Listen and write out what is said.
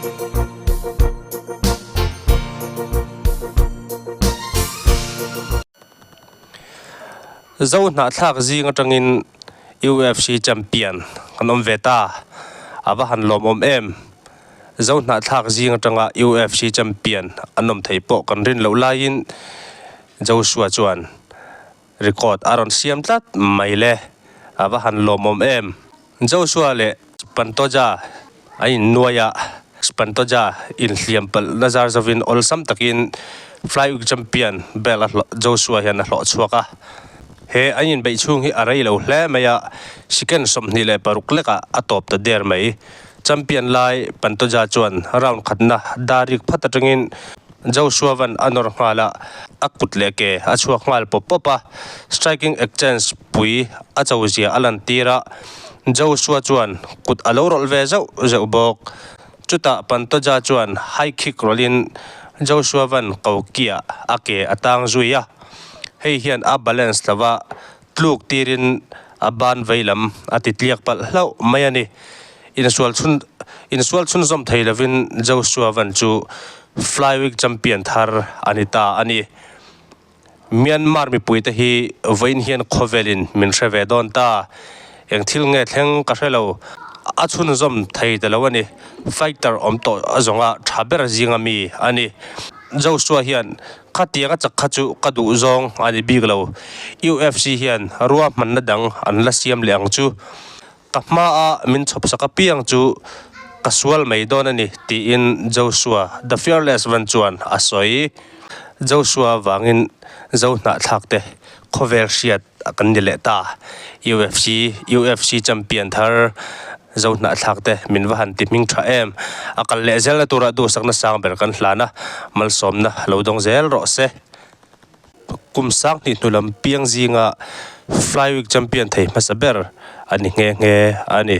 Zo hnahthlak zing atangin UFC champion kan awm ve ta, a va han lawmawm em. Zo hnahthlak zing atanga UFC champion an awm thei pawh kan rin loh laiin Joshua chuan record a rawn siam tlat mai le, a va han lawmawm em. Joshua leh Pantoja an innuai a, Pantoja inhliam palh na zar zovin awlsam takin Flyweight champion belt a hlawh Joshua hian a hlawh chhuak a. He an inbeih chhung hi a rei lo hle mai a, second 26 lekah a tawp ta der mai. Champion lai Pantoja chuan round khatna dar rik phat atangin Joshua van a nawr nghal a, a kut leh ke a chhuak nghal pawp pawp a, striking exchange pui a cho zia a lantir a, Joshua chuan kut a lo rawlh ve zeuh zeuh bawk. Chutah Pantoja chuan high kick rawlhin Joshua van ko kiah a ke a tang zui a, hei hian a balance lo va, tluk tirin a ban vei lam a ti tliak palh hlauh mai a ni. Insual chhun insual chhunzawm thei lovin Joshua van chu flyweight champion thar a ni ta a ni. Myanmar mipuite hi vawiin hian khawvelin min hre ve dawn ta. Eng thil nge thleng ka hre lo. A chhunzawm thei ta lo a ni. Fighter awm tawh a zawnga tha ber zinga mi a ni. Joshua hian khatiang a chak kha chu ka duh zawng a ni bik lo. UFC hian ruahmanna dang an la siam leh ang chu. Ka hmaa min chhawpsak apiang chu ka sual mai dawn a ni, tiin Joshua the Fearless One chuan a sawi. Joshua vangin Zo hnahthlakte khawvel hriat kan ni leh ta. UFC UFC champion thar Zo hnahthlakte min va han ti hming tha em. A kal leh zelna tura duhsakna sang ber kan hlan a, malsawmna lo dawng zel rawh se. Kum sang hnih hnu lam piang zinga Flyweight champion thei hmasa ber a ni nghe nghe a ni.